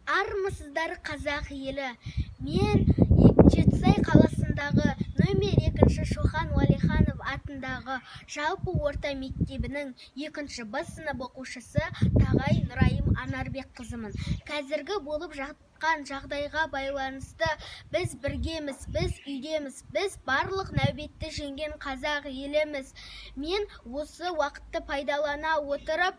Армысыздар, қазақ елі! Мен Жетісай қаласындағы нөмір 2 Шоқан Уәлиханов атындағы жалпы орта мектебінің 2 Б сынып оқушысы Тағай Нұрайым Анарбекқызымын. Қазіргі болып жатқан жағдайға байланысты біз біргеміз, біз үйдеміз, біз барлық нәубетті жеңген қазақ еліміз. Мен осы уақытты пайдалана отырып,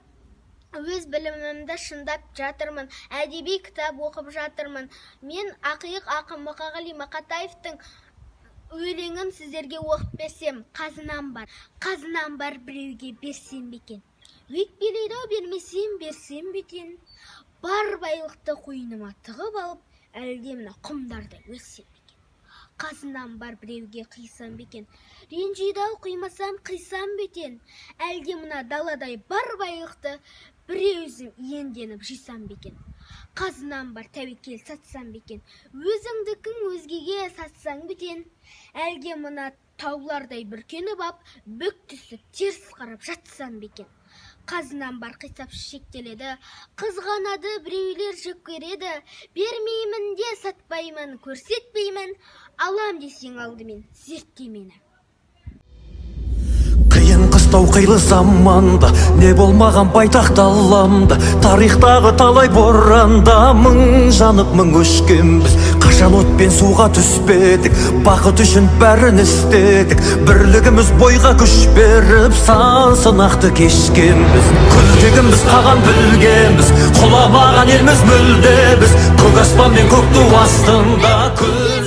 өз білімімді шыңдап жатырмын, әдеби кітап оқып жатырмын. Мен ақиық ақын Мұқағали Мақатаевтың өлеңін сіздерге оқып берсем. Қазынам бар, қазынам бар, біреуге берсем бе екен? Өкпелейді-ау бермесем, берсем бе екен? Бар байлықты қойныма тығып алып, әлде мына құмдарда өлсем бе екен? Қазынам бар, біреуге қисам ба екен? Ренжиді-ау қимасам, қисам ба екен? Әлде мына даладай бар байлықты бір өзім иемденіп жисам ба екен? Қазынам бар, тәуекел, сатсам ба екен? Өзіңдікін өзгеге сатсаң бөтен. Әлде мына таулардай бүркеніп ап, бүк түсіп теріс қарап жатсам ба екен? Қазынам бар, қисап шектеледі, қызғанады біреулер, жек көреді. Бермеймін де, сатпаймын, көрсетпеймін. Алам десең, алдымен зертте мені. Қиын қыстау қилы заманда не болмаған байтақ даламда. Тарихтағы талай боранда мың жанып, мың өшкенбіз. Қашан от пен суға түспедік, бақыт үшін бәрін істедік. Бірлігіміз бойға күш беріп, сан сынақты кешкенбіз. Күлтегінбіз, қаған білгенбіз, құламаған елміз мүлде біз. Көк аспан мен көк ту астында күл